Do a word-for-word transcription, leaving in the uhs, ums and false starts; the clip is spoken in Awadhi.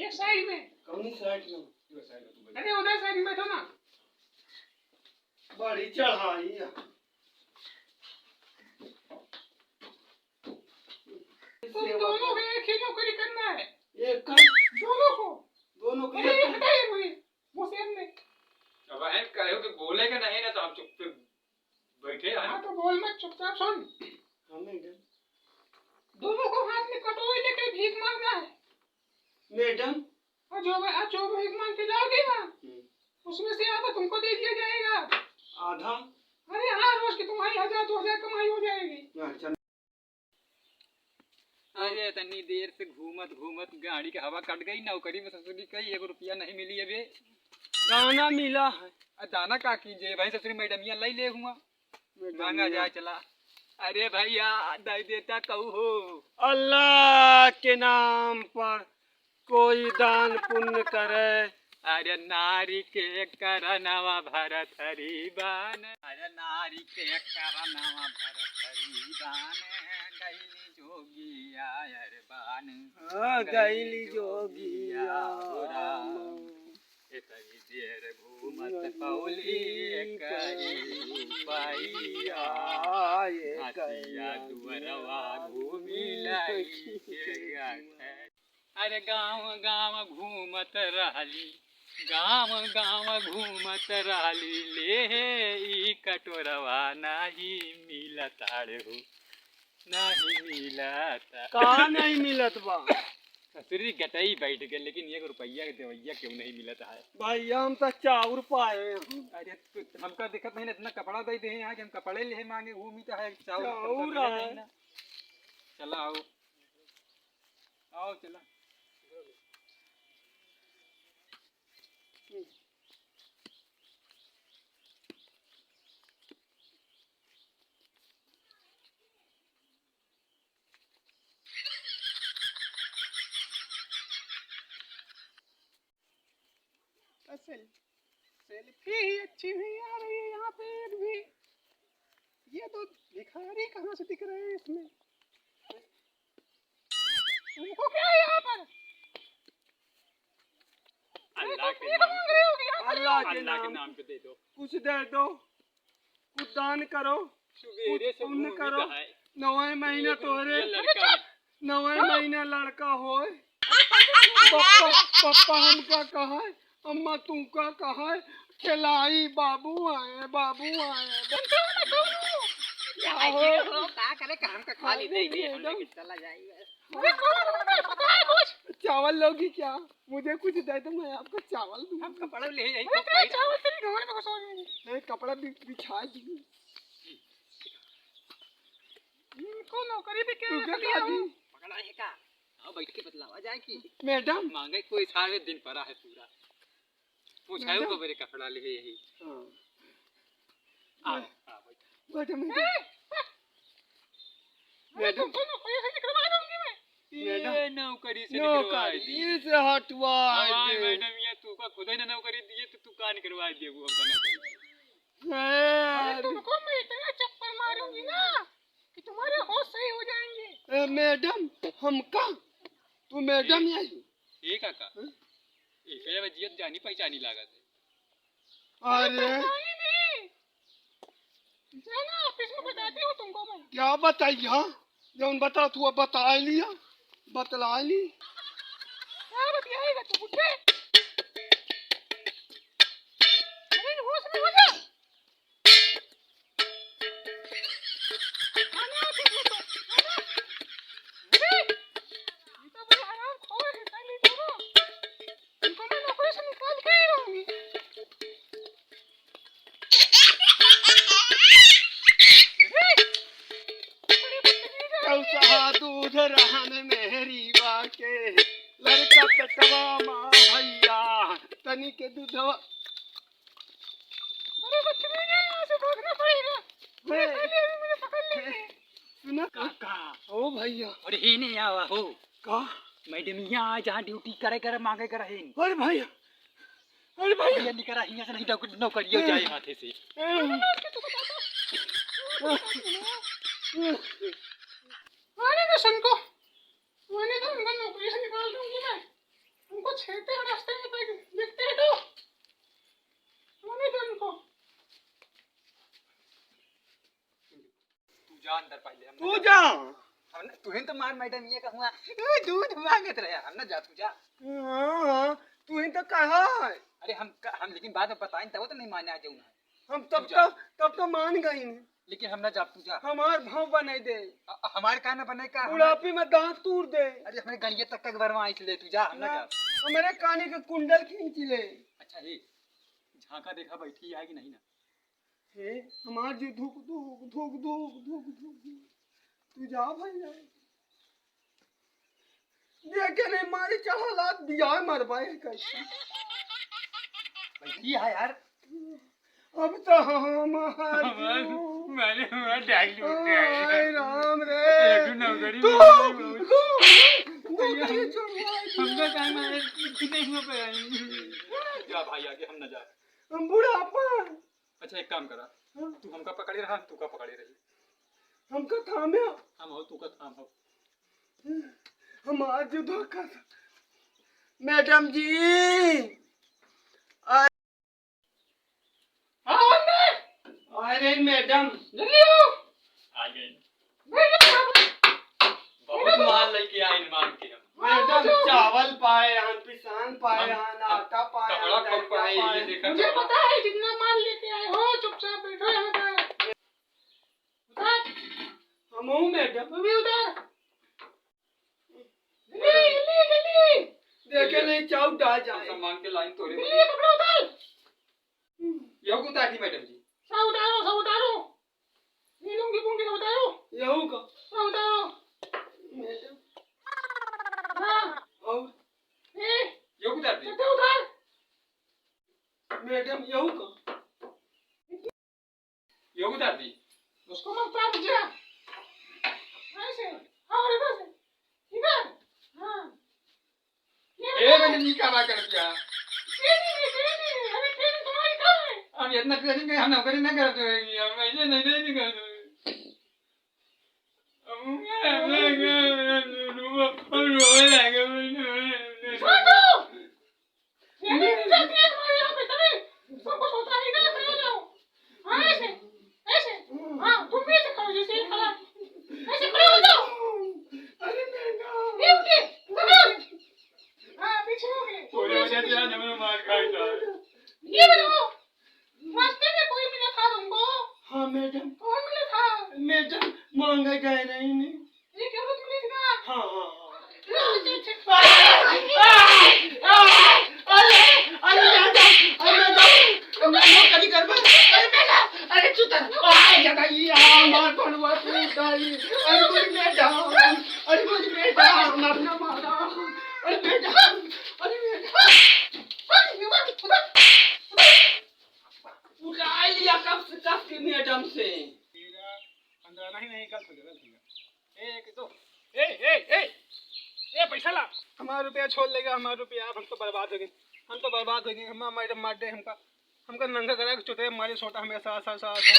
एक side में। कौन side में? अरे उधर side में बैठो ना। बड़ी चढ़ाई है। तुम दोनों को एक ही नौकरी करना है। एक का? दोनों को। दोनों को अरे एक एक का? हटाइए पूरी, वो same में। अब बहन कहो कि बोले के नहीं ना, तो हम चुप पे बैठे हैं। हाँ, तो बोल मत, चुपचाप सुन। हाँ, मैडम। दोनों को हाथ में कटोरी लेके भीख मांगना है। मैडम। और जो, और जो भीख मांग के लाओगे ना, हम्म। उसमें से आधा तुमको दे दिया जाएगा। आधा? अरे हाँ, रोज की तुम्हारी हजार दो हजार कमाई हो जाएगी। अच्छा। अरे, इतनी देर से घूमत घूमत गाड़ी के हवा कट गई, नौकरी में ससुरी कई एगो रुपया नहीं मिली अबे। दाना मिला है। आ, दाना का कीजिए भाई, ससुरी मैडमिया लाई ले हुआ। मैडमिया। मांगा जाए चला। अरे भैया, दे देता कहू हो। अल्लाह के नाम पर कोई दान पुण्य करे। अरे नारी के करनवा भरत हरी बान, अरे नारी के करनवा भरत हरी बान, गइली जोगिया अरे बान, हाँ, गइली गइली जोगिया जोगिया हो राम। राम। इतनी देर घूमत पौली करी रुपैया, ये हसिया करिया दुअरवा घूमी लाई के गाठे। अरे गाँव गाँव घूमत रहली, गाँव गाँव घूमत रहली, ले ई कटोरवा नाही मिलत आड़े हो, नाही मिलत। का नहीं मिलत बा? ससुरी गटई बैठ गए, लेकिन एक रुपया के देवैया क्यों नहीं मिलत है? भैया, हम तो चाउर पाए हैं। अरे, तू, हमका दिक्कत नहीं ना, इतना कपड़ा दे दे यहाँ कि हम कपड़े ले मांगे, वो भी तो है, चाउर चाउर है। नहीं ना। चला आओ। आओ, चला। असल सेल्फी ही अच्छी नहीं आ रही है यहाँ पे एक भी। ये दो भिखारी कहाँ से दिख रहे हैं इसमें? उनको क्या है यहाँ पर? अल्लाह के नाम पे। अल्लाह के नाम पे दे दो। कुछ दे दो, कुछ दान करो, कुछ पुण्य करो। नवे महीना तोहरे, नवे महीना लड़का होए। पप्पा, पप्पा हमका कहा है, अम्मा तू का कहा है, खिलाई बाबू आए, बाबू आए। का हो? का करे, काम का खाली नहीं, हमने चला जाएगा। चावल लोगी क्या? मुझे कुछ दे दो, मैं आपको चावल दूँ। हम कपड़ा ले यही अरे, तेरा चावल तेरी ढोंग में घुसा देंगे। नहीं, कपड़ा बि-, बिछा दी। इनको नौकरी भी क्या तू क्या रखी है? पकड़ा है का? आओ, बैठ के बतलावा जाए कि मैडम। मांगे कोई सारे दिन पड़ा है पूरा। पूछायो मैडम। को मेरे कपड़ा ले यही। हाँ। आओ, आओ, बैठ। बैठो, मैडम। ए, ए, अरे मैडम। तुमको नौकरी से निकलवा दूंगी मैं। मैडम। ये नौकरी से निकलवा दी। नौकरी से हटवा दे। मैडम, ये तू का खुद ही ना नौकरी दिए तो तू का निकलवा दिए वो हमका नौकरी से? अरे अरे। तुमको मैं इतना चप्पल मारूंगी ना कि तुम्हारे होश सही हो जाएंगे। ए, मैडम, हमका? तू मैडम ए, यही? ए काका। हाँ? ए, कहे बा जियत जानी पहचानी लागत है। अरे। अरे पहचानी नहीं। जाना, ऑफिस में बताती हूँ तुमको मैं। क्या बताई, हाँ? जौन बता तू अब बता लिया, बतला ली। क्या बतियाएगा तू, बुड्ढे? अरे होश में हो जा। खाना ऑफिस में तो, खाना। अरे, ये तो बड़े हरामखोर हैं, पहले तो। इनको मैं नौकरी से निकाल के ही रहूंगी। चौसा दूध रहन मेहरी बा के, लड़का पेटवा मा भैया, तनी के दूधवा। अरे बच्चे, नहीं, नहीं, यहाँ से भागना पड़ेगा। अरे, पहले अभी मुझे पकड़ लेंगे। सुना का? का? ओ भैया। अरे, हे ने आवा हो। का? मैडम, यहाँ आ, जहाँ ड्यूटी करे, करे, मांगे करे, हे ने। अरे भैया, अरे भैया। भैया, निकरा, हियाँ से नहीं, नौकरी, नौकरी हो जाए माथे से। ए। अरे, तो सुन को, मैंने तो उनको नौकरी से निकाल दूंगी मैं। उनको छेड़ते हैं रास्ते में, तो देखते हैं तो। होने दो इनको। तू जा अंदर पहले, हम तू ना जा। जा। हम ना, तू ही तो मार मैडम ये कहूँगा, "ए, दूध मांगत रहे", हम ना जा, तू जा। हाँ, हाँ, तू ही तो कहा है। अरे हम क-, हम लेकिन बाद में बताएं, तब तो नहीं माने आ जाऊँगा। हम तब तू जा। तो, तब तो मान गई नहीं। लेकिन हम ना जाब, तू जा। हमार भाव बनाई दे। अ-, अ-, हमार का ना बनाई का, हमार बुढ़ापी में दांत तूर दे। अरे, हमरे गलिया तक का एक बार वहाँ से ले, तू जा, हम ना ना, जाब। हमरे काने के कुंडल खींच ले। अच्छा, हे, झांका देखा, बैठी आए कि नहीं ना? हे, हमार जी धुक, धुक, धुक। तू जा भाई, जा। देखे नहीं मारी चढ़ल, आज दिया मरबा है कैसे। भाई, की है यार? अब तो हम हार हमार, गयो। मारे हमार डाल दो। हाय राम रे। एक नौकरी तू, मिल गई। तू, तू कहीं चढ़वा दिया। हमका काहे मारे, कितने हुआ पे आई? जा भाई, आगे हम ना जा। हम बुढ़ापा। अच्छा, एक काम करा, हाँ। तू हमका पकड़े रहा, हम तू का पकड़े रही। हमका थामे। हम हो, तू का थाम हो। हम आज धोखा से-, मैडम जी। आ-, हाँ, अंदर। अरे मैडम। जल्दी आओ। आ गए। बहुत माल लेके आए मांग के हम। मैडम, चावल पाए हन, पिसान पाए हन, आटा पाए हन, कपड़ा पाए, ये देखा मुझे पता है जितना माल लेके आए हो, चुपचाप बैठो यहाँ पे। उतार। हम हूँ मैडम। तू भी उतार। जल्दी, जल्दी, जल्दी। देखे नहीं, चाउर डाल जाए। सामान के लाइन तोड़े। जल्दी, कपड़ा उतार। यहू को उतार दी मैडम जी। सब उतारो, सब उतारो। ये लुंगी पुंगी सब उतारो। यहू का। सब उतारो। मैडम। हाँ। और? ए, यहू को उतार दी। चड्ढा उतार। मैडम, यहू का। यहू को उतार दी। उसको मत उतार दीजिए। ऐसे। और इधर से। इधर। हाँ। ए, मैंने नहीं कहा कर दिया। ट्रेनिंग है, ट्रेनिंग है। अरे, ट्रेनिंग तुम्हारी कहाँ है? हम इतना ट्रेनिंग नहीं, हम नौकरी नहीं करते हैं, हम ऐसे नहीं, नहीं, नहीं करते। हम, हम, हम, हम, हम रोवे लगे। छोड़ दो। ट्रेनिंग दी जाती है तुम्हारे यहाँ पे, तभी सब कुछ होता है, इधर खड़े हो जाओ। हाँ, ऐसे, ऐसे। हाँ, तुम भी ऐसे खड़े हो, जैसे ये खड़ा। ऐसे खड़े हो जाओ। अरे नहीं, नहीं। ये उठे, पकड़ो। हाँ, पीछे हो गए। थोड़ी वजह से आज हमें मार खाई था। ये बताओ, रास्ते में कोई मिला था तुमको? हाँ, मैडम। कौन मिला था? मैडम, मांगे गए रही नहीं। ये क्या बात मिली थी ना? हाँ, हाँ, हाँ। अरे, अरे, मैडम, अरे, मैडम, मैडम, कभी गड़बड़, अरे, मैडम, अरे, चुतर, अरे, जगह ये, आ, मार पड़वा, तू, दाई, अरे, मेरी मैडम, अरे, मेरी मैडम, मारना मारा, अरे, मैडम, अरे, मैडम, उठा लिया कब से, कब के मैडम से। अंदर आना ही नहीं, गलत हो गया, गलत हो गया। ए, एक तो, ए, ए, ए, ए, पैसा ला। हमारा रुपया छोड़ लेगा, हमारा रुपया, अब हम तो बर्बाद हो गए, हम तो बर्बाद हो गए, हम, मैडम मार दे हमका, हमका नंगा करा के चुतरे मारे सोटा हमेशा, सा, सा, सा।